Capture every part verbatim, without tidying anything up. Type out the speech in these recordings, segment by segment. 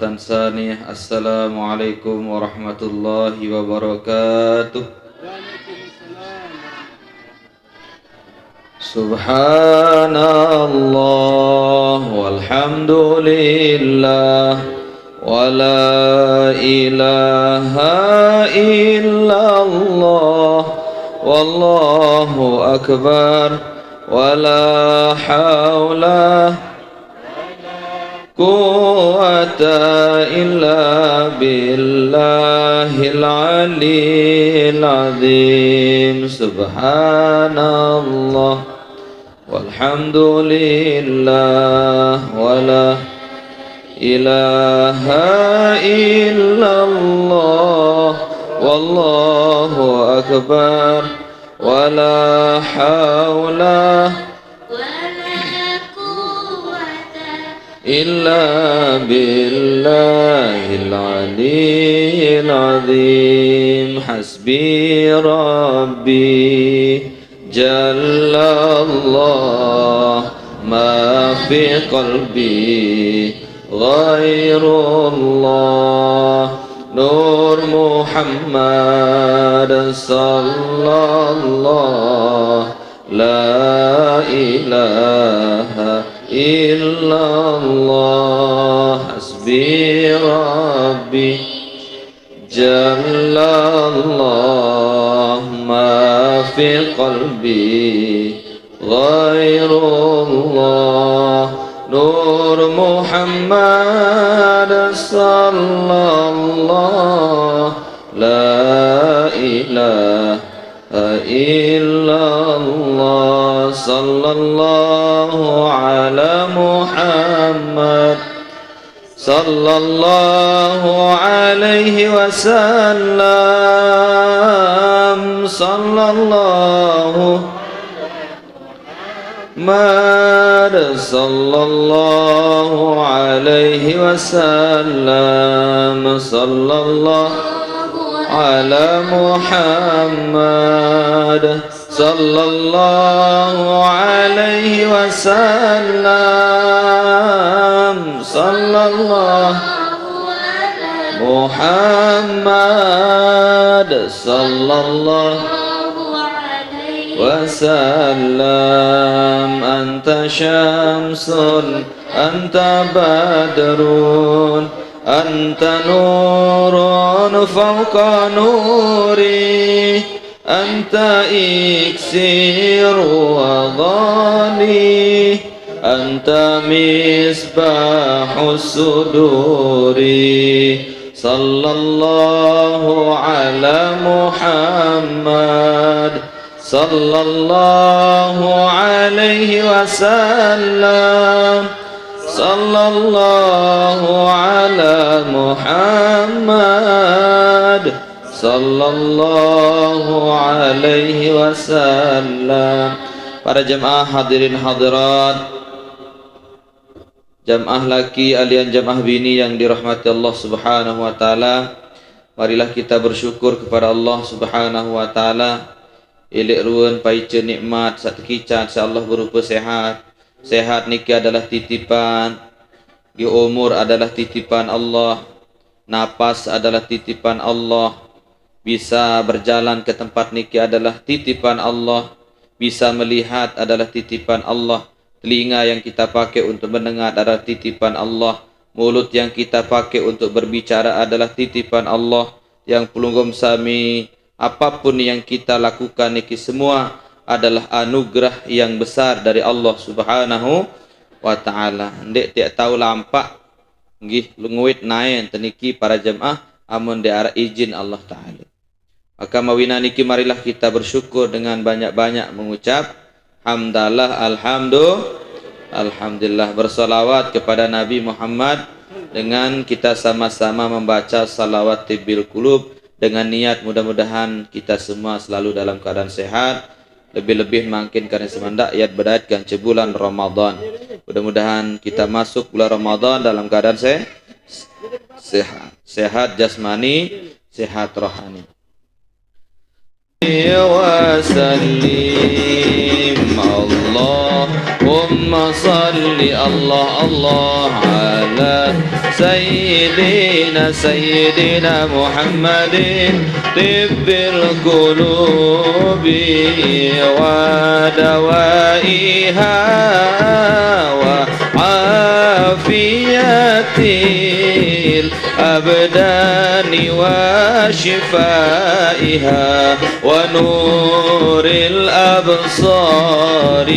Tanzania. Assalamualaikum warahmatullahi wabarakatuh. Subhanallah walhamdulillah, wala ilaha illallah, wallahu akbar, wala haula quwwata illa billahil aliyil azim. Subhanallah walhamdulillah, wala ilaha illallah, wallahu akbar, wala haula illa billahil aliyil azim. Hasbi Rabbi jallallah, ma fi qalbi ghairullah, Nur Muhammad sallallahu, la ilaha illallah. Hasbi Rabbi jallallah, ma fi qalbi ghairullah, Nur Muhammad sallallahu, la ilaha illallah. Sallallahu ala Muhammad sallallahu alaihi wasallam. Sallallahu Muhammad sallallahu alaihi wasallam. Sallallahu ala Muhammad sallallahu alaihi wasallam. Sallallahu Muhammad sallallahu wasallam. Anta syamsun, anta badrun, anta nurun fawqa nuri, anta iksiru adhani, anta misbahus suduri. Sallallahu ala Muhammad sallallahu alaihi wasallam. Sallallahu ala Muhammad sallallahu alaihi wasallam. Para jemaah hadirin hadirat, jamaah laki alian jamaah bini yang dirahmati Allah Subhanahu wa taala, marilah kita bersyukur kepada Allah Subhanahu wa taala. Ilik ruan paica nikmat sat kicat sa Allah berupa sehat. Sehat niki adalah titipan. Di umur adalah titipan Allah. Napas adalah titipan Allah. Bisa berjalan ke tempat niki adalah titipan Allah. Bisa melihat adalah titipan Allah. Telinga yang kita pakai untuk mendengar adalah titipan Allah. Mulut yang kita pakai untuk berbicara adalah titipan Allah. Yang pelunggum sami, apapun yang kita lakukan niki semua adalah anugerah yang besar dari Allah Subhanahu wa taala. Ndik tiak tahu lampak nggih lunguit naen teniki para jemaah amun diarak izin Allah taala. Maka mawina niki marilah kita bersyukur dengan banyak-banyak mengucap hamdalah, alhamdu-, alhamdulillah, bersalawat kepada Nabi Muhammad dengan kita sama-sama membaca salawat tibbil qulub dengan niat mudah-mudahan kita semua selalu dalam keadaan sehat, lebih-lebih mangkin karena semendak yat bedaitkan cebulan Ramadan. Mudah-mudahan kita masuk bulan Ramadan dalam keadaan se-, sehat, sehat jasmani, sehat rohani. Wa sallim, Allahumma اللهم صل الله الله على سيدنا سيدنا محمد طب القلوب ودوائها وعافية الأبدان وشفائها ونور الأبصار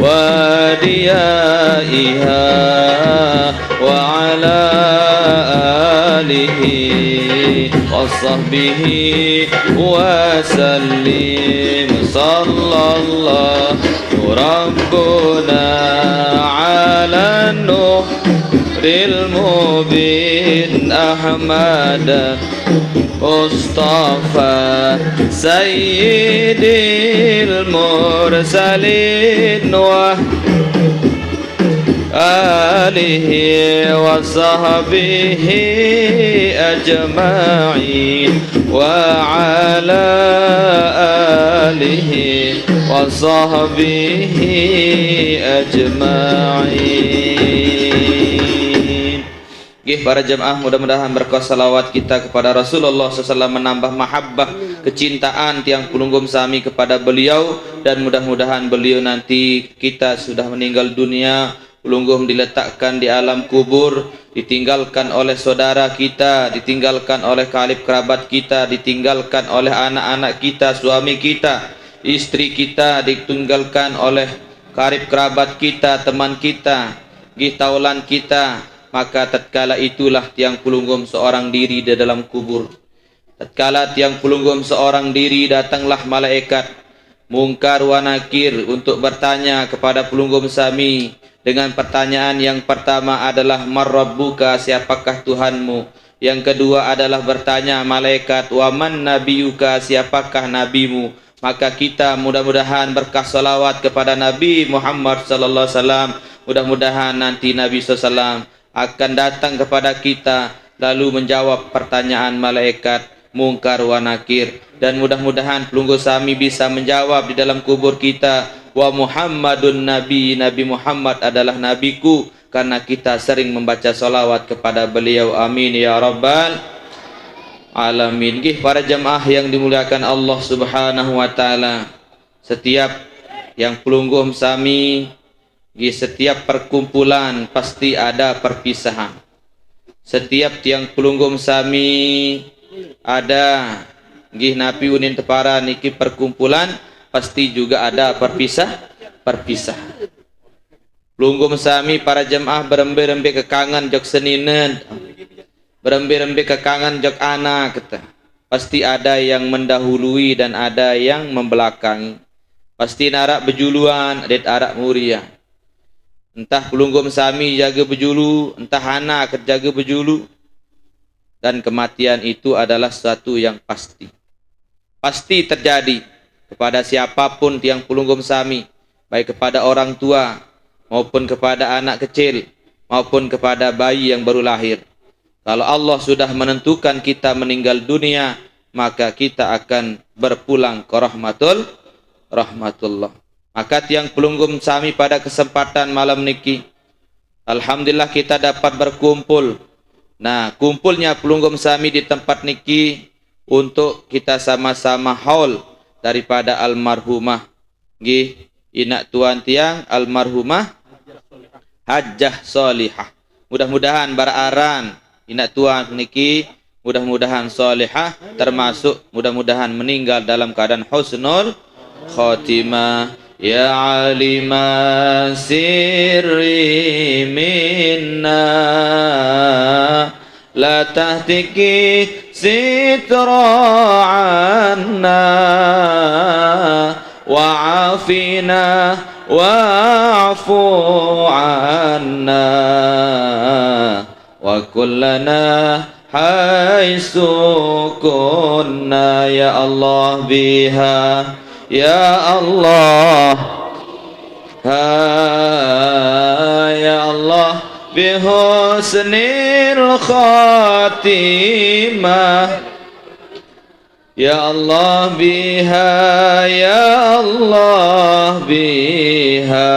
وديائها وعلى آله وصحبه وسلم. صلى الله ربنا على النور المبين أحمد مصطفى سيد المرسلين وآله وصحبه أجمعين وعلى آله وصحبه أجمعين. Nggih, para jemaah, mudah-mudahan berkah salawat kita kepada Rasulullah sallallahu alaihi wasallam menambah mahabbah, kecintaan tiang pelungguh sami kepada beliau, dan mudah-mudahan beliau nanti kita sudah meninggal dunia, pelungguh diletakkan di alam kubur, ditinggalkan oleh saudara kita, ditinggalkan oleh karib kerabat kita, ditinggalkan oleh anak-anak kita, suami kita, istri kita, ditinggalkan oleh karib kerabat kita, teman kita, nggih taulan kita, maka tatkala itulah tiang pelungguh seorang diri di dalam kubur. Tatkala tiang pelungguh seorang diri, datanglah malaikat Mungkar wa Nakir untuk bertanya kepada pelungguh sami dengan pertanyaan yang pertama adalah, "Man rabbuka?" Siapakah Tuhanmu? Yang kedua adalah bertanya malaikat, "Wa man nabiyuka?" Siapakah nabimu? Maka kita mudah-mudahan berkah salawat kepada Nabi Muhammad sallallahu alaihi wasallam. Mudah-mudahan nanti Nabi sallallahu alaihi wasallam akan datang kepada kita lalu menjawab pertanyaan malaikat Mungkar wa Nakir. Dan mudah-mudahan pelungguh sami bisa menjawab di dalam kubur kita, "Wa Muhammadun Nabi, Nabi Muhammad adalah nabiku," karena kita sering membaca salawat kepada beliau. Amin ya rabbal alamin. Nggih, para jemaah yang dimuliakan Allah Subhanahu wa taala, setiap tiang pelungguh sami, nggih, setiap perkumpulan pasti ada perpisahan. Setiap tiang pelungguh sami ada, nggih, napi unin tepara niki perkumpulan, pasti juga ada perpisah, perpisahan. Pelungguh sami, para jemaah, berembe-rembe kekangen jok seninen, berembe-rembe kekangen jok anak, kata. Pasti ada yang mendahului dan ada yang membelakangi. Pasti narak bejuluan, adet arak murian. Entah pelungguh sami jaga bejulu, entah anak jaga bejulu. Dan kematian itu adalah suatu yang pasti. Pasti terjadi kepada siapapun tiang pelungguh sami, baik kepada orang tua maupun kepada anak kecil maupun kepada bayi yang baru lahir. Kalau Allah sudah menentukan kita meninggal dunia, maka kita akan berpulang ke rahmatul rahmatullah. Maka tiang pelungguh sami, pada kesempatan malam niki, alhamdulillah kita dapat berkumpul. Nah, kumpulnya pelungguh sami di tempat niki untuk kita sama-sama haul daripada almarhumah, nggih, inak tuan tiang, almarhumah Hajah Solihah. Mudah-mudahan bararan inak tuan niki, mudah-mudahan solihah, termasuk mudah-mudahan meninggal dalam keadaan husnul khotimah. Ya alima sirri minna, la tahtiki sitra anna, wa afina wa'fu anna, wa kullana haitsu kunna. Ya Allah, biha, ya Allah, ha, ya Allah, bi husnil khatimah. Ya Allah biha, ya Allah biha,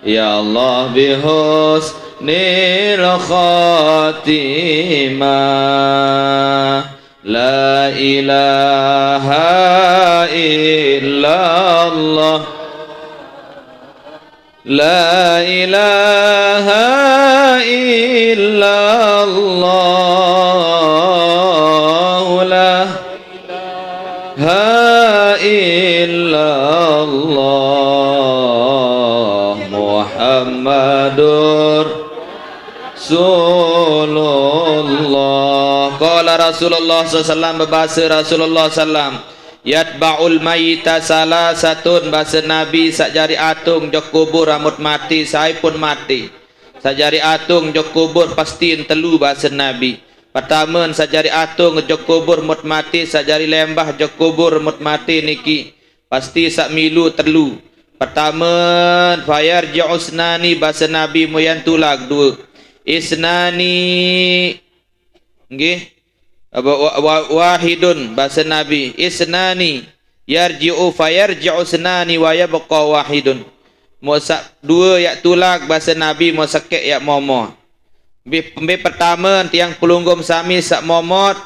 ya Allah bihusnil khatimah. La ilaha illallah. La ilaha illallah. La ilaha illallah. Muhammadur Rasulullah. Qala Rasulullah sallallahu alaihi wasallam, berbahasa Rasulullah sallam, yatba'ul mayyita salasatun, bahasa Nabi, saq jari atung jok kubur amut mati, sai pun mati. Saq jari atung jok kubur pasti telu, bahasa Nabi. Pertame, saq jari atung jok kubur mut mati, saq jari lembah jok kubur mut mati niki pasti saq milu telu. Pertame, fayarji'u isnani, bahasa Nabi, muyan tulak due. Isnani, nggih. Apa, wa-, wa-, wahidun, bahasa Nabi. Isnani yarji'u fayarji'u isnani wa yabqa wahidun. Mo saq due yaq tulak, bahasa Nabi, mo sekeq yaq momot. Mbe, mbe pertame tiang pelungguh sami saq momot,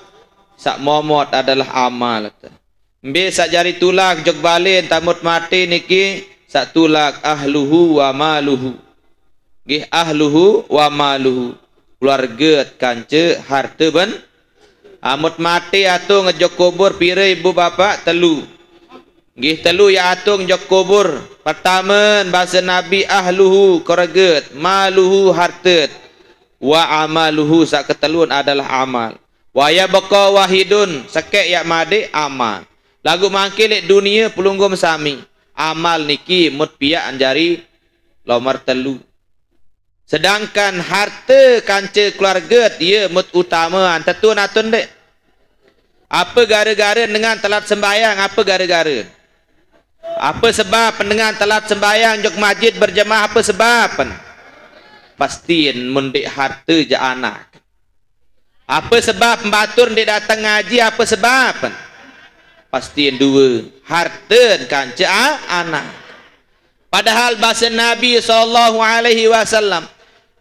saq momot adalah amal. Mbe saq jari tulak jok bale amut mati niki, saq tulak ahluhu wa maluhu. Nggih, ahluhu wa maluhu. Keluarge kance harte ben. Amut mati atung jok kubur pire, ibu bapak? Telu. Nggih, telu yaq atung jok kubur. Pertame, bahasa Nabi, ahluhu, keluarge, maluhu, harte, wa amaluhu, saq ketelun adalah amal. Wa yabqa wahidun, sekeq yaq madeq, amal. Laguq mangkin leq dunie pelungguh sami, amal niki mut piaq jari lomer telu. Sedangkan harte kance keluarge, ie mut utamean. Tetu atun ndeq? Ape gare-gare dengan telat sembahyang? Ape gare-gare? Ape sebab dengan telat sembahyang jok masjid berjemaah? Ape sebab? Pastin mun ndeq harte jaq anak. Ape sebab batur ndeq dateng ngaji? Ape sebab? Pastin due, harte kance a-, anak. Padahal base Nabi sallallahu alaihi wasallam,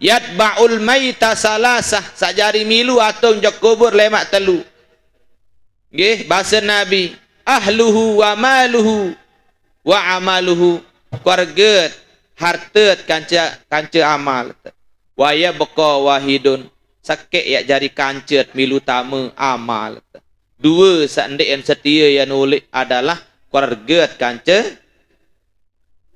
yatba'ul maita salasah, saq jari milu atung jok kubur lemaq telu. Nggih, base Nabi, ahluhu wa maluhu wa amaluhu, keluarge, harte, kance, kance amal. Wa yabqa wahidun, sekeq yaq jari kance milu tame, amal. Due saq ndeqen setie yan uleq adalah keluarge kance,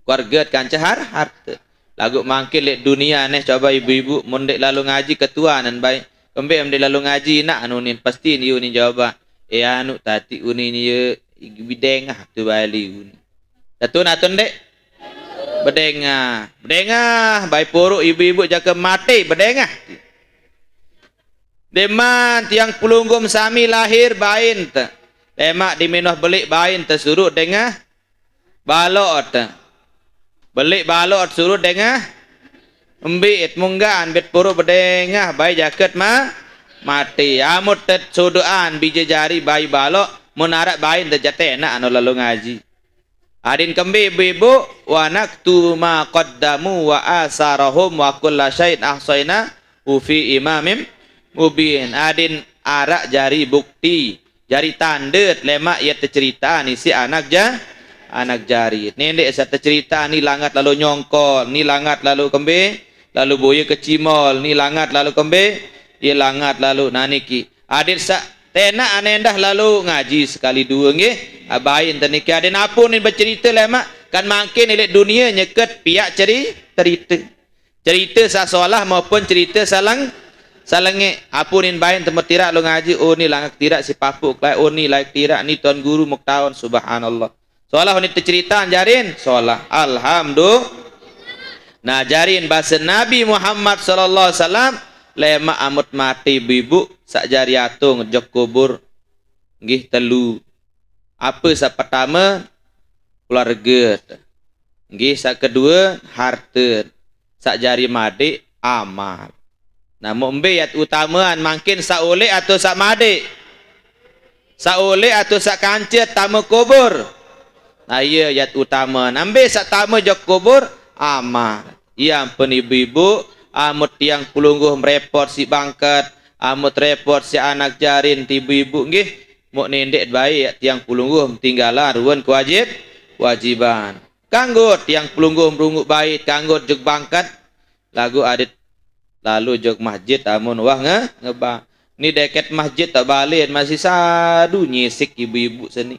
keluarge kance har-, harte. Laguq mangkin leq dunie neh, coba ibu-ibu, mun ndeq lalo ngaji ketuanen bae. Kembeq ndeq lalo ngaji, inaq anu nin, pasti niu nin jawaban. Eh, anu tati uni nie bedengah tu bali uni. Tetu atun ndeq? Bedengah. Bedengah, bae poroq ibu-ibu jake mate bedengah. Deqman tiang pelungguh sami lahir bain te. Lemaq dimenoh beleq bain te suruq dengah baloq te. Beleq baloq suruq dengah embit, munggan bet poroq bedengah bae jaket ma-, mate. Amut te sodoqan bije jari bae baloq, mun araq bain te jaq tenaq anu lalo ngaji. Adin kembe ibu-ibu, wa naktubu ma qaddamu wa asarahum wa kulla syai'in ahsainahu fi imamin mubin. Adin araq jari bukti, jari tande lemaq ie teceritean isiq anak ja-, anak jari. Nendeq saq teceritean ni langat lalo nyongkol, ni langat lalo kembe, lalo boye kecimol, ni langat lalo kembe, ie langat lalo. Nah niki. Adin saq tenaq ane endah lalo ngaji sekali due nggih. Abain te niki adin apun in becerite lemaq, kan mangkin leq dunie nyeket piaq ceri-, cerite. Cerite saq solah maupun cerite saleng-, salengeq. Apun in bain te metiraq lo ngaji, oh ni langak tiraq si papuq kelai, oh ni laik tiraq ni tuan guru muktaon, subhanallah. Solah uni teceritean jarin? Solah. Alhamdulillah. Nah, jarin base Nabi Muhammad sallallahu alaihi wasallam, lemaq amut mate ibu-ibu saq jari atung jok kubur, nggih telu. Ape saq pertame? Keluarge. Nggih, saq kedue, harte. Saq jari madeq, amal. Nah, muk mbe yat utamean, mangkin saq uleq atau saq madeq? Saq uleq atau saq kance tame kubur. Nah, ie yaq utame. Nambe saq tame jok kubur, amaq. Ie ampoqn ibu-ibu, amut tiang pelungguh merepot siq bangket, amut repot siq anak jarin, ibu-ibu nggih, muq nendeq bae yaq tiang pelungguh metinggalan ruen kewajib-, kewajiban. Kanggo tiang pelungguh merunguq bait, kanggo jok bangket, laguq adeq lalo jok masjid amun wah nge-, ngebang. Ni deket masjid taq balen masih sadu nyisik ibu-ibu seni.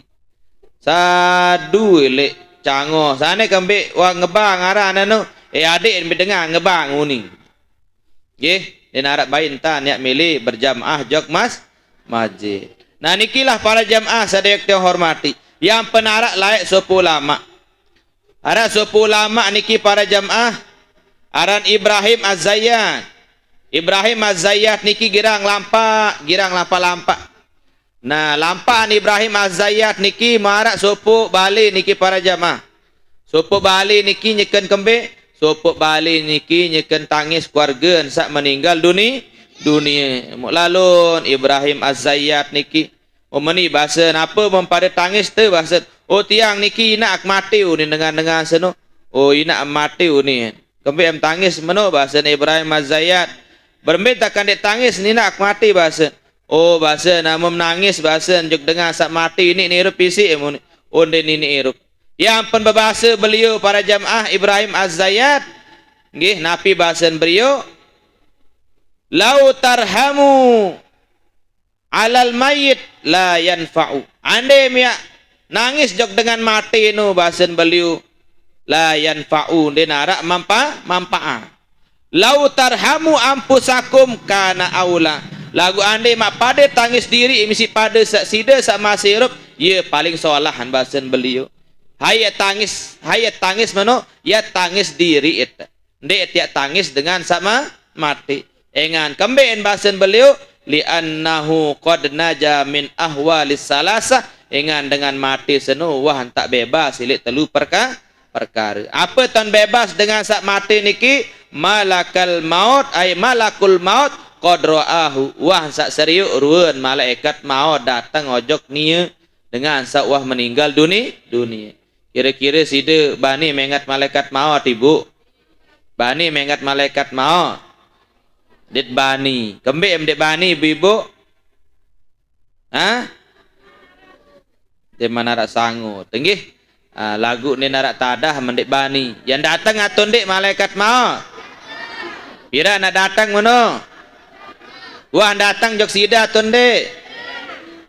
Sadu leq cango. Sane kembeq wah ngebang aran anu. Eh, adeq mbe dengan ngebang muni. Nggih, ndeqn araq bain tan yaq mele berjamaah jok mas-, masjid. Nah, nikilah para jamaah saq tiang hormati. Yang penaraq laeq sopoq ulama. Araq sopoq ulama niki para jamaah, aran Ibrahim Az-Zayyat. Ibrahim Az-Zayyat niki girang lampaq, girang lampaq-lampaq. Nah, lampaqan Ibrahim Az-Zayyat niki maraq sopoq bale niki para jamaah. Sopoq bale niki nyeken kembeq? Sopoq bale niki nyeken tangis keluargen saq meninggal duni-, dunie. Muq lalon Ibrahim Az-Zayyat niki. Oh, meni basen, ape mun pade tangis te basen? Oh, tiang niki inaq mate unin dengan-dengan seno. Oh, inaq mate unin. Kembeq em tangis meno basen Ibrahim Az-Zayyat. Berembe takkan ndeq tangis, ninaq mate basen. Oh, basen, amun nangis basen jok dengan saq mate, iniq nirup isiq em unin. Oh, ndeq iniq irup. Yang pen bebase beliau para jamaah Ibrahim Az-Zayyat. Nggih, napi basen beliau? "Lau tarhamu alal mayyit la yanfa'u." Ande miaq nangis jok dengan mate no, basen beliau, la yanfa'u, ndeqn araq mampa-, manpaat. "Lau tarhamu anfusakum kana aula." Laguq ande maq pade tangis diriq misi pade saq side saq masih irup, ye paling solahan, basen beliau. Haye tangis, haye tangis meno, ya tangis diriq ite. Ndeq tiaq tangis dengan saq ma-, mate. Engan kembeq en basen beliau, "Li'annahu qad naja min ahwalis salasah." Engan dengan mate seno wah ntaq bebas sileq telu perka-, perkare. Ape ton bebas dengan saq mate niki? Malakal maut, ai malakul maut, qad ra'ahu. Wah saq serioq ruen malaikat maut dateng ojok nie dengan saq wah meninggal duni-, dunie. Kire-kire side bani mengat malaikat maut, Ibu? Bani mengat malaikat maut? Ndeq bani. Kembeq em ndeq bani, Ibu-ibu? Hah? Ndeqman araq sangu. Tenggih. Ah, laguq ndeqn araq tadah men ndeq bani. Yan dateng atau ndeq malaikat maut? Pire anak dateng meno? Wah dateng jok side atau ndeq?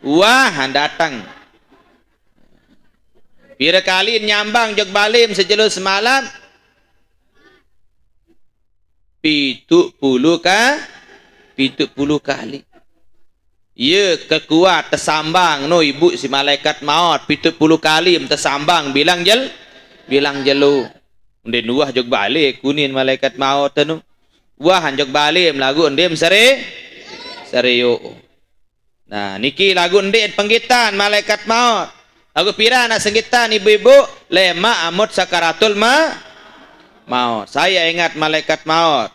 Wah dateng. Pire kali nyambang jok balem sejelo semalam? Pitu puluh ka-, pitu puluh kali. Ye kekuat tesambang no ibu si malaikat maut pitu puluh kali tesambang bilang jel-, bilang jelo. Ndeqn wah jok bale kunin malaikat maut anu. Wah jok bale laguq ndeqm sere-, serioq. Nah, niki laguq ndeq penggitan malaikat maut. Laguq piran senggitan ibu-ibu lemaq amut sakaratul ma-, maut. Saya ingat malaikat maut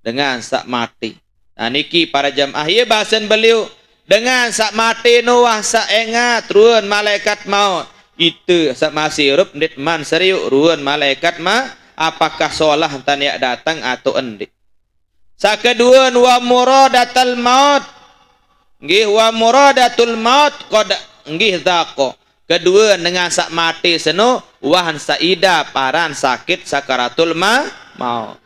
dengan saq mate. Nah, niki para jamaah, ye basen beliau, dengan saq mate no wah saq engat ruen malaikat maut. Ite saq masih irup ndeqman serioq ruen malaikat ma-, apakah solah entan yaq dateng atau ndeq. Saq keduen, wa muradatal maut. Nggih, wa muradatul maut qad nggih dzaqa. Kedue dengan saq mate seno, wah saq idap aran sakit sakaratul ma-, maut.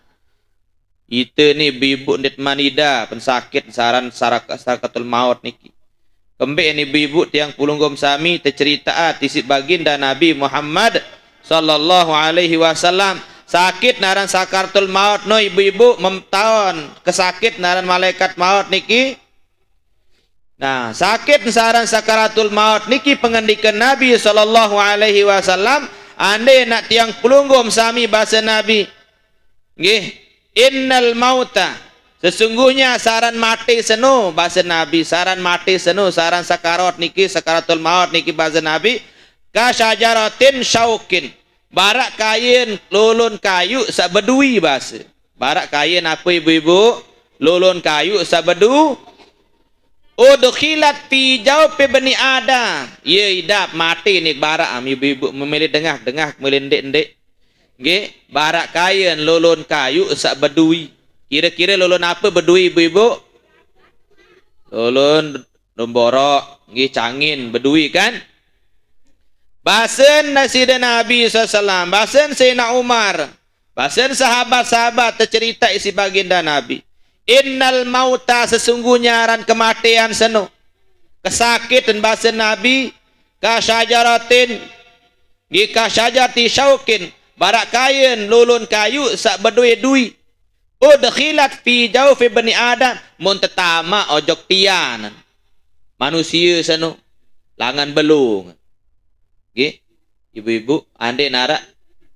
Ite ni ibu-ibu ndeqman idap, pen sakit saran sarak-, sakaratul maut niki. Kembeq ni ibu-ibu tiang pelungguh sami teceritaat isiq baginda Nabi Muhammad sallallahu alaihi wasallam. Sakit naran sakaratul maut no ibu-ibu, mem-, taon kesakit naran malaikat maut niki. Nah, sakit saran sakaratul maut niki pengendikan Nabi sallallahu alaihi wasallam, ande nak tiang pelungguh sami base Nabi. Nggih, innal mauta, sesungguhnya saran mate seno, base Nabi, saran mate seno, saran sakarat niki, sakaratul maut niki, base Nabi, ka syajaratin syaukin, baraq kayen lolon kayu saq bedui, base. Baraq kayen ape, ibu-ibu? Lolon kayu saq bedu-, Udkhilat fi jawfi bani Adam. Ye idap mati ni barak am ibu-ibu memilih dengah, dengah memilih ndik-ndik. Nggih, barak kayen lolon kayu sak bedui. Kira-kira lolon apa bedui ibu-ibu? Lolon domborok, nggih cangin bedui kan? Basen Sida Nabi sallallahu alaihi wasallam, basen Sayyidina Umar, basen sahabat-sahabat tercerita isi baginda Nabi. Innal mauta sesungguhnya aran kematian seno. Kesakit dan basen Nabi, ka syajaratin, nggih ka syajarati syaukin, barak kayen lolon kayu sak bedui-dui. Udkhilat fi jawfi bani Adam, mun tetama ojok tian. Manusia seno, langan belung. Nggih, ibu-ibu, ande narak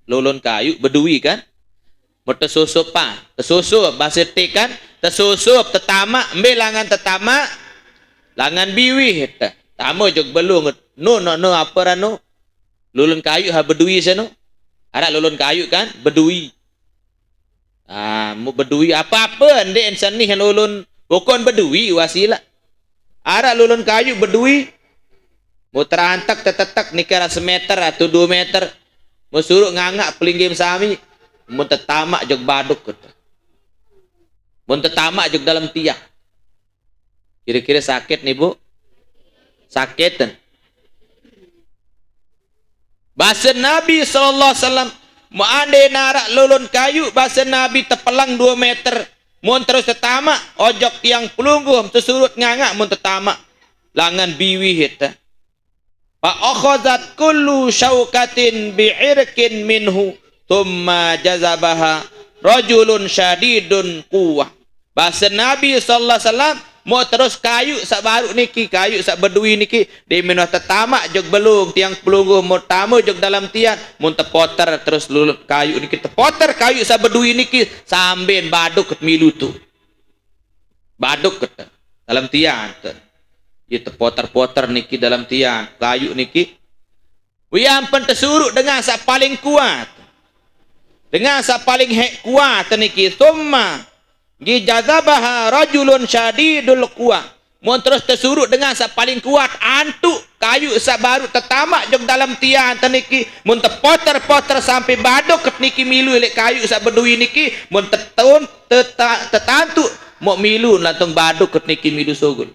lolon kayu bedui kan? Mau tesusup pa, tesusup, bahasa tik kan? Tesusup, tetama, embe langan tetama, langan biwih, te-, tama jog belung, no, no, no, apa rano? Lolon kayu ha bedui seno. Arak lolon kayu kan? Bedui. Ah, mu bedui apa-apa, nde ensanih lolon, bukan bedui wasila. Arak lolon kayu bedui, mu terantak tetetek niki arak semeter atau dua meter. Mu suruh ngangak pelinggim sami, mu tetamak jog baduk kata. Mu tetamak jog dalam tiang. Kira-kira sakit nih, Bu? Sakit kan? Bahasa Nabi sallallahu alaihi wasallam, mu ande narak lolon kayu, bahasa Nabi tepelang dua meter. Mun terus tetamak, ojok tiang pelungguh, tesurut ngangak mun tetamak. Langan biwih ita. Fa akhazat kullu syaukatin bi'irqin minhu, thumma jazabaha rajulun syadidun quwwah. Bahasa Nabi sallallahu alaihi wasallam, mau terus kayu sak baru niki, kayu sak bedui niki, di menoh tetamak jog belung, tiang pelungguh mau tamu jog dalam tian, mun tepoter terus lulut kayu niki, tepoter kayu sak bedui niki, sambil baduk ket milu tu. Baduk ket dalam tian tu. Ye tepoter-poter niki dalam tian, kayu niki. Wiam pen tesuruk dengan sak paling kuat. Dengan sak paling hek kuat niki. Thumma, nggih, jazabaha rajulun syadidul quwa. Mun terus tesuruk dengan sak paling kuat, antuk kayu sak baru tetamak jog dalam tian teniki. Mun tepoter-poter sampai baduk ket niki milu lek kayu sak bedui niki. Mun tetun, teta-, tetantuk, mok milu lantung baduk ket niki milu sugul.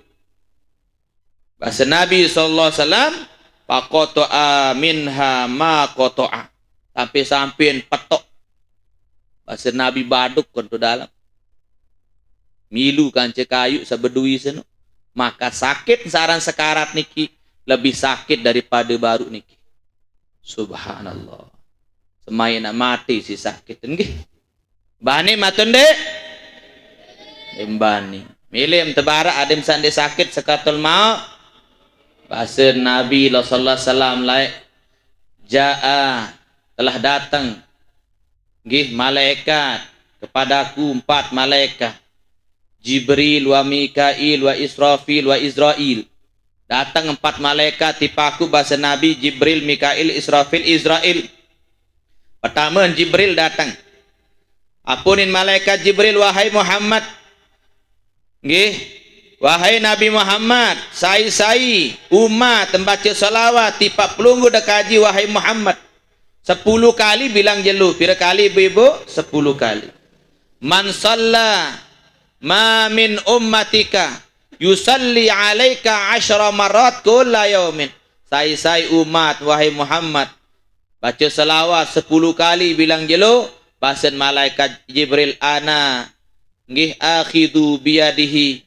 Bahasa Nabi sallallahu alaihi wasallam, faqata'a minha ma qata'a. Sampai-sampai petok. Bahasa Nabi baduk kan tu dalam. Milu kanca kayu sabedui seno. Maka sakit saran sekarat niki lebih sakit daripada baru niki. Subhanallah. Semai nak mati si sakit nggih. Bani matun dek? Imbani. Milim tebarak adim sandi sakit sekatul maut. Bahasa Nabi sallallahu alaihi wasallam laik. Jaa, telah datang. Nggih, malaikat. Kepadaku empat malaikat. Jibril wa Mikail wa Israfil wa Izrail. Datang empat malaikat tipaku bahasa Nabi Jibril, Mikail, Israfil, Izrail. Pertama Jibril datang. Apunin malaikat Jibril, wahai Muhammad. Nggih. Wahai Nabi Muhammad, sai-sai umat membaca salawat tipak pelunggu dekaji, wahai Muhammad. Sepuluh kali bilang jelu. Pira kali ibu-ibu? Sepuluh kali. Man salla ma min ummatika yusalli alaika asyra marat kulla yaumin. Sai-sai umat, wahai Muhammad, baca salawat sepuluh kali bilang jelo, basen malaikat Jibril, ana, nggih, akhidhu biyadihi,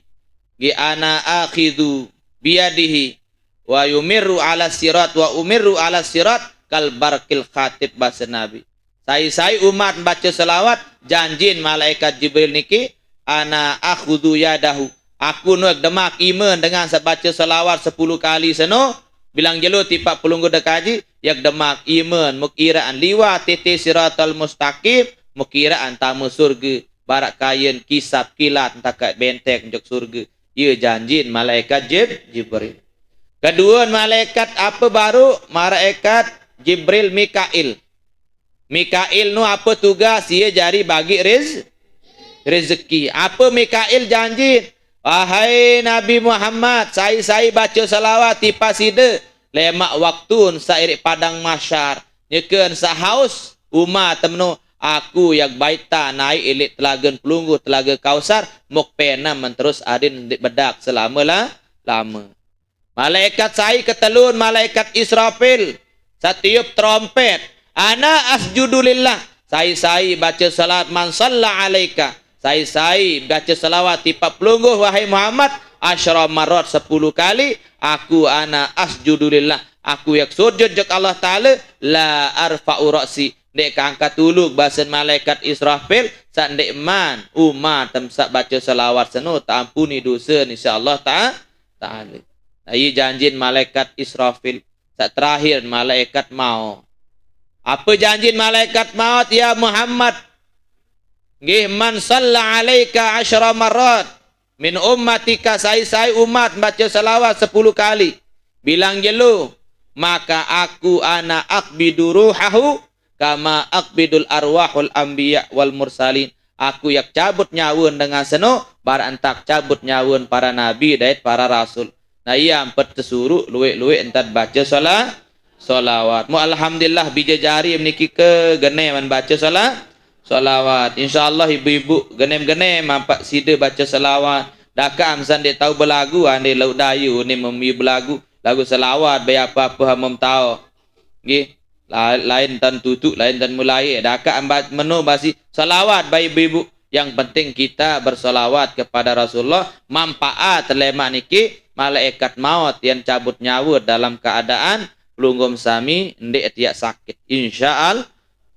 nggih, ana akhidhu biyadihi, wa yumirru ala sirat, wa umirru ala sirat kal barqil khatib, bahasa Nabi. Sai-sai umat baca salawat, janjin malaikat Jibril niki, ana akhudhu yadahu. Aku nuak demak iman dengan sebaca salawat sepuluh kali seno, bilang jelo tipak pelunggu dekaji, yak demak iman mukiraan liwat titi siratal mustaqim, mukiraan tamu surga, barak kayen kisap kilat takat benteng jok surga. Ia janjin malaikat Jib-, Jibril. Kedua malaikat apa baru? Malaikat Jibril Mikail. Mikail nu apa tugas? Ia jari bagi rez-, rezeki. Apa Mikail janji? Ahai Nabi Muhammad, sai-sai baca salawat tipasida lemak waktun sairik padang mahsyar. Nyeken sahaus uma temenu aku yang baita naik ilik telaga pelungguh telaga Kausar muk penam menterus adin di bedak selama la, lama. Malaikat sai ketelun malaikat Israfil satiup trompet. Ana asjudulillah. Sai-sai baca salat man salla alaika. Sai-sai baca salawat tipa pelungguh wahai Muhammad asyra marot sepuluh kali. Aku ana asjudulillah. Aku yang sujud jek Allah Ta'ala la arfa'u ra'si. Ndek angkat uluk basen malaikat Israfil sak ndek man umat temsak baca salawat seno tak ampuni dosa insya Allah ta ta'ala. Nah, iya janjin malaikat Israfil. Sak terakhir malaikat maut. Apa janjin malaikat maut ya Muhammad? Nggih man salla alaika asyra marrat min ummatika sai-sai umat baca salawat sepuluh kali. Bilang jelo maka aku ana akbidu ruhahu kama akbidul arwahul anbiya wal mursalin. Aku yak cabut nyawa dengan seno barak entak cabut nyawa para nabi dait para rasul. Nah iya ampet tesuruh luwek-luwek entat baca sola, solawat. Mu alhamdulillah bija jari meniki ke geneman baca sola, solawat. Insya Allah ibu-ibu genem-genem ampak sida baca solawat. Dakak amsan dek tahu belagu ande lauk dayu ni memi belagu lagu solawat baya apa-apa hamum tahu. Nggih. Lain tan tutuk, lain tan mulai. Dakak ambat menu basi salawat bai ibu-ibu. Yang penting kita bersalawat kepada Rasulullah. Manfaat lemak niki malaikat maut yang cabut nyawa dalam keadaan pelunggum sami ndik tiak sakit. Insya Allah.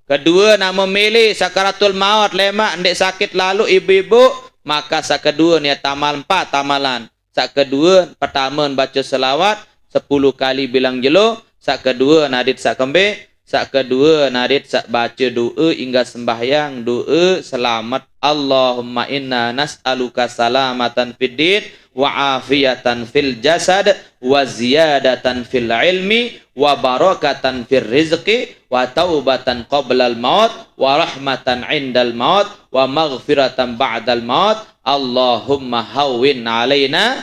Kedua nama milih sakaratul maut lemak ndik sakit lalu ibu-ibu maka sakedua ni tamal empat tamalan. Sak kedua, pertama baca selawat sepuluh kali bilang jelo. Sak kedua nadit sak kembe. Sak kedua nadit sak baca doa hingga sembahyang doa selamat. Allahumma inna nas'aluka salamatan fid din wa afiatan fil jasad wa ziyadatan fil ilmi wa barakatan fir rizqi wa taubatan qablal maut wa rahmatan indal maut wa maghfiratan ba'dal maut. Allahumma hawwin alaina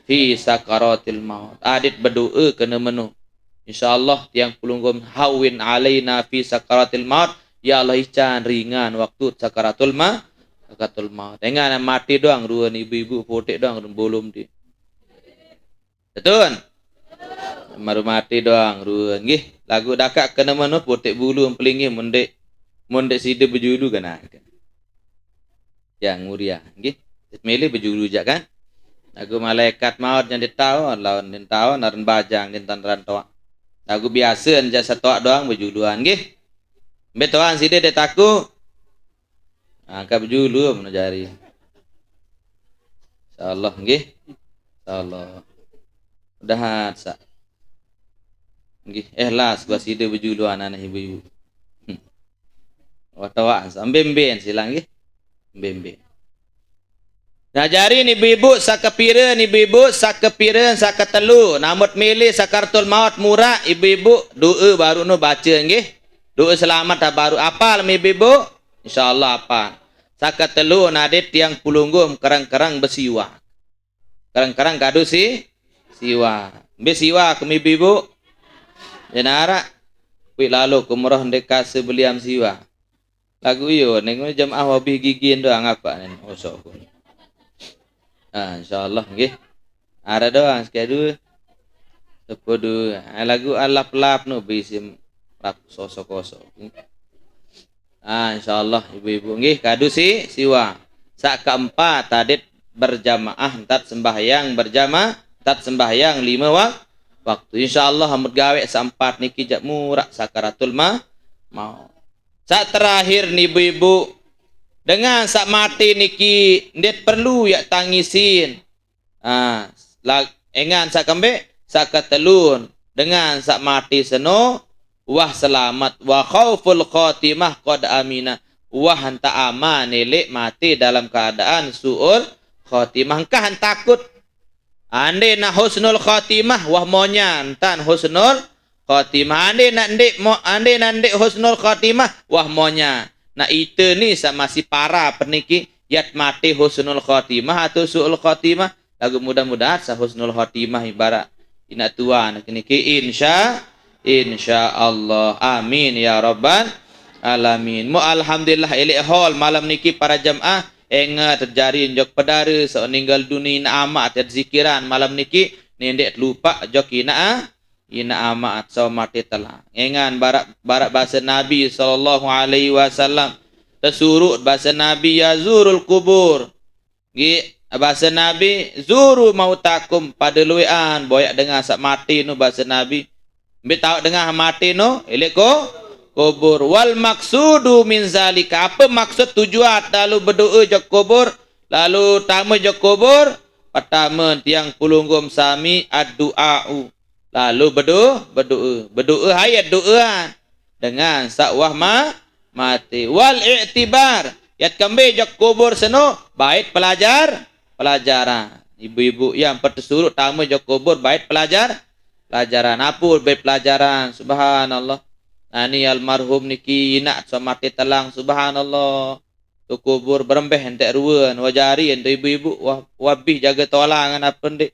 fi sakaratil maut. Adit berdoa kena menu. Insya Allah tiang pelunggum hawwin alaina fi sakaratil maut. Ya Allah ican ringan waktu sakaratul ma sakaratul maut. Engan mati doang ruan ibu-ibu potek doang belum di. Betul? Baru mati doang ruan nggih. Lagu dakak kena menu potek bulu pelingi mundek mundek sida berjulu kena. Yang muria nggih. Milih berjulu jak kan. Lagu malaikat maut yang ditahu lawan ditahu naran bajang dintan rantoak. Lagu biasa jak satoak doang berjuluan nggih. Mbek toan sida dek taku. Angkat berjulu mana jari. Insyaallah nggih. Insyaallah. Mudahan sak. Nggih, ikhlas gua sida berjulu anak-anak ibu-ibu. Wah tawak ambe-ambe silang nggih. Ambe-ambe. Nah jari ni ibu-ibu sakepira ni ibu-ibu sakepira saketelu namut milih sakaratul maut murak ibu-ibu doa baru nu baca nggih. Doa selamat dah baru apal mi ibu-ibu. Insyaallah apal. Saketelu nadit tiang pulunggum kerang-kerang besiwa. Kerang-kerang kadu si siwa. Ambil siwa kemi ibu-ibu. Jenara. Wik lalu kumroh ndek kase beliam siwa. Lagu iyo ning jemaah wabih gigin doang apa nen osok. Ah insyaallah nggih. Ada doang sekali dua. Sepodo. Ah, lagu alap-lap no bisim rap sosok-kosok. Ah insyaallah ibu-ibu nggih kadu si siwa. Sak keempat tadit berjamaah entat sembahyang berjamaah entat sembahyang lima wak waktu. Insyaallah amut gawe seempat niki jak murak sakaratul ma maut. Sak terakhir ni ibu-ibu dengan sak mati niki ndet perlu yak tangisin. Ah, engan sak kembe sak ketelun dengan sak mati seno wah selamat wa khauful khatimah qad amina. Wah enta aman elek mati dalam keadaan suul khatimah engkah takut. Ande nak husnul khatimah wah monya entan husnul khatimah. Ande nak ndik mo, ande nak ndik husnul khatimah wah monya. Nak ite ni sak masih para peniki Yat mati husnul khotimah atau su'ul khotimah. Lagu mudah-mudahan sa husnul khotimah ibarat ina tuan niki, insya, insya Allah. Amin ya rabbal alamin. Mu alhamdulillah, elek hol malam niki para jamaah. Engat jari jok pedara so ninggal dunia, ina amat zikiran malam niki, nendek lupa jok ina, ina amat so mati telang. Engan barak, barak bahasa Nabi sallallahu alaihi wasallam. Tesurut bahasa Nabi, yazurul kubur. Gi, bahasa Nabi, zuru mautakum, pada luean boyak dengar sak mati nu, bahasa Nabi. Ambil tahu dengar mati nu, elek ko kubur. Wal maksudu min zalika. Apa maksud tujuan lalu berdoa jok kubur, lalu tama jok kubur? Pertama, tiang pelungguh sami, ad-du'a'u. Lalu berdoa, berdoa. Berdoa hai doa dengan sak wah ma, mati. Wal i'tibar. Yat kembe jok kubur seno, bait pelajar, pelajaran. Ibu-ibu yang petesurut tama jok kubur, bait pelajar, pelajaran. Apa bait pelajaran? Subhanallah. Nah, ni almarhum niki inak so mati telang, subhanallah. Tu kubur berembeh entek ruan, wajari entek ibu-ibu, wah, wabih jaga tolang apa ndik.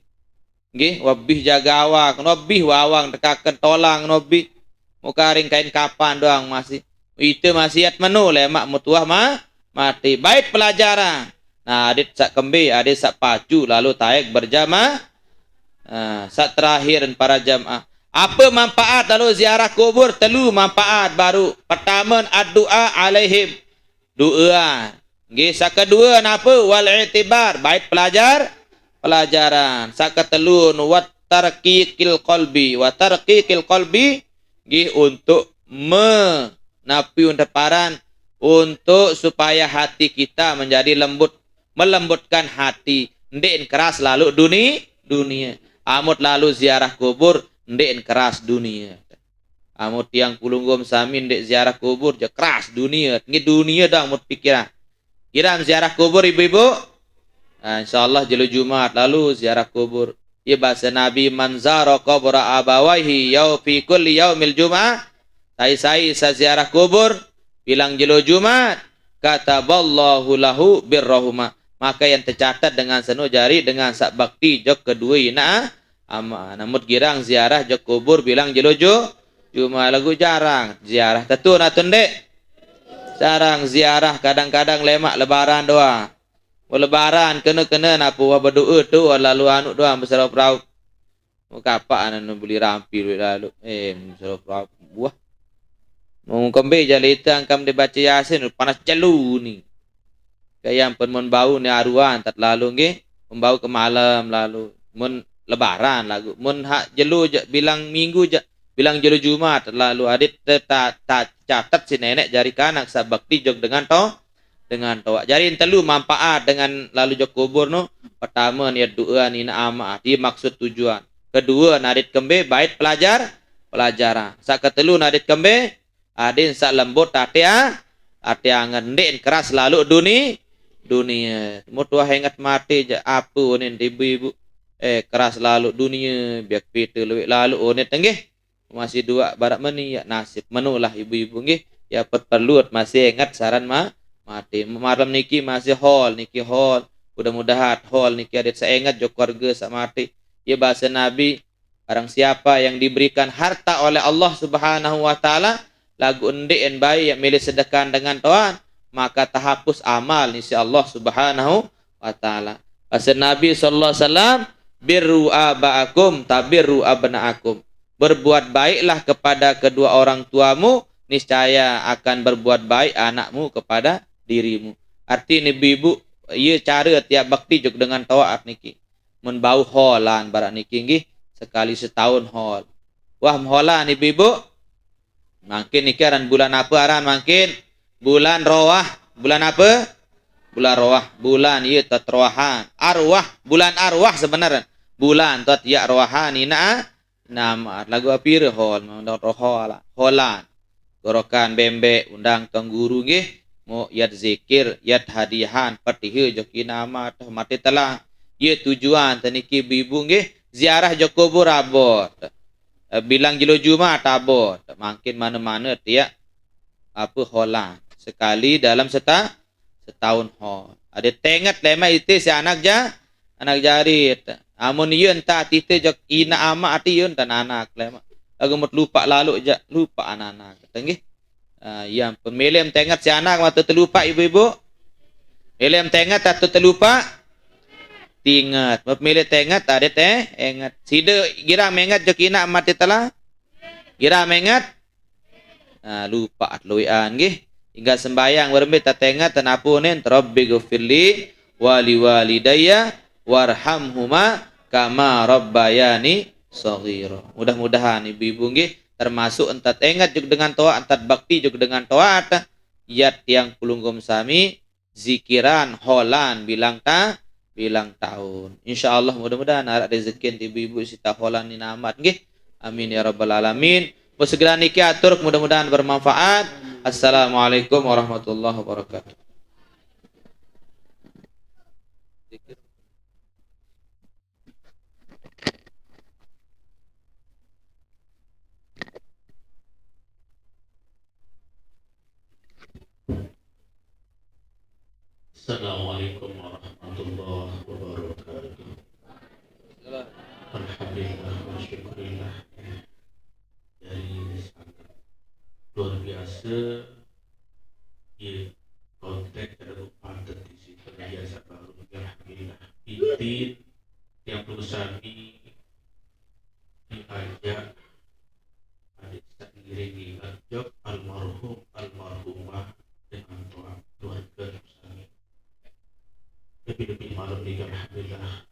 Nggih, wabih jaga awak, nobih wawang tekaken tolang nobih. Mukaring kain kapan doang masih. Ite masih yat menu lemak mutuah ma, mati. Bait pelajaran. Nah, adit sak kembe, adit sak pacu, lalu taek berjamaah. Nah, sak terakhir para jamaah. Apa manfaat lalu ziarah kubur? Telu manfaat baru. Pertama, ad-du'a alaihim. Doa. Nggih, sak kedua napa? Wal i'tibar, bait pelajar, pelajaran. Sak ketelun, wat tarqiqil qalbi, wat tarqiqil qalbi, nggih, untuk menapi unteparan, untuk supaya hati kita menjadi lembut, melembutkan hati, ndeqn keras lalu duni, dunia. Amut lalu ziarah kubur, ndeqn keras dunia. Amut tiang pelungguh sami ndeq ziarah kubur, je keras dunia. Nggih dunia dah amut pikiran. Kiram ziarah kubur ibu-ibu. Nah, insyaallah jelo Jumat lalu ziarah kubur. Ye bahasa Nabi, "Man zara qabra abawaihi yau fi kulli yaumil jum'ah." Sai-sai sa ziarah kubur bilang jelo Jumat, kataballahu lahu birrahuma. Maka yang tercatat dengan seno jari dengan sak bakti jok kedua ina ama. Namut girang ziarah jok kubur bilang jelo Ju, Jumat lagu jarang ziarah. Tetu natun dek. Jarang ziarah, kadang-kadang lemak lebaran doang. Wah, lebaran kena-kena napa wah berdoa tu, wah lalu anu doang beserau perau. Mau kapak anu beli rampi duit lalu. Eh, beserau perau buah. Mau kembe jali tang kam dibaca Yasin, panas celu ni. Kayang pun mun bau ni aruan tat lalu nggih. Mun bau ke malam lalu. Mun lebaran lagu. Mun hak jelo je bilang minggu je, bilang jelo Jumat tat lalu. Adit te-, ta-, ta-, catat si nenek jari kanak sa bakti jok dengan to, dengan toak. Jari telu manfaat dengan lalu jok kubur no. Pertama, niat doa nina ama, ati maksud tujuan. Kedua, nadit kembe bait pelajar, pelajaran. Sak ketelu nadit kembe, adin sak lembut ati a, ati angen, ndeqn keras lalu duni, dunia. Mutuah ingat mati je, apa unin ibu-ibu. Eh, keras lalu dunia, biak pita luik lalu unit nggih. Masih dua barak meni ya nasib. Menulah ibu-ibu nggih. Ya perperlu masih ingat saran ma, mati. Malam niki masih hol, niki hol. Mudah-mudahan hol niki adit seingat jok keluarga sak mati. Ya bahasa Nabi, barang siapa yang diberikan harta oleh Allah Subhanahu wa taala, lagu ndeqn bae yang milih sedekah dengan toan, maka tahapus amal ni si Allah Subhanahu wa taala. Bahasa Nabi sallallahu alaihi wasallam, "Birru abaakum tabirru abnaakum." Berbuat baiklah kepada kedua orang tuamu, niscaya akan berbuat baik anakmu kepada dirimu. Arti ni ibu-ibu, ye cara tiap bakti jok dengan toat niki. Mun bau holan barak niki nggih, sekali setahun hol. Wah, holan ibu-ibu. Mangkin niki aran bulan apa aran mangkin? Bulan Roah. Bulan apa? Bulan Roah. Bulan ieu tot roahan. Arwah, bulan arwah sebenar. Bulan tot ya roahan ina. Nama lagu apa ira hol, rohola. Holan. Gorokan bembek, undang tuan guru nggih. Mu yat zikir, yat hadiahan, patiha joki nama toh mati telah. Ye tujuan teniki ibu-ibu nggih, ziarah jok kubur abot. Eh, bilang jelo Jumat abot. Mangkin mana-mana tiap apa holan. Sekali dalam seta-, setahun hol. Ade tenget lemaq ite si anak ja, anak jari. Amun iye enta ite jok inaq amaq ati iye enta nanak lemaq. Laguq mut lupaq laloq jaq, lupaq anak-anak. Nggih. Ah, iya ampun. Mele tenget si anak matu telupaq ibu-ibu. Mele tenget atau telupaq? Tinget. Mele tenget, ade te-, enget. Side girang menget jok inaq mati telah? Girang menget? Nah, lupaq luweqan nggih. Ingga sembahyang berembe tatenget, tenapunin, "Rabbighfirli wa liwalidayya warhamhuma kama rabbayani shaghira." Mudah-mudahan ibu-ibu nggih termasuk entat enget jok dengan toaq, entat bakti jok dengan toaq, yat tiang pelungguh sami zikiran holan bilang ta-, bilang taun. Insyaallah mudah-mudahan araq rezeki ibu-ibu sita holan ni namat nggih. Amin ya rabbal alamin. Segera niki atur, mudah-mudahan bermanfaat. Assalamualaikum warahmatullahi wabarakatuh. Assalamualaikum warahmatullahi wabarakatuh. Alhamdulillah wa syukurillah. Dari sangat luar biasa. Ye, konteks kada lupa tentang si penjajah baru. Alhamdulillah. Intin yang perusahaan ini diajak adik seiring ingat jok almarhum almarhumah dengan toaq keluarga sami. Lebih-lebih malam ni alhamdulillah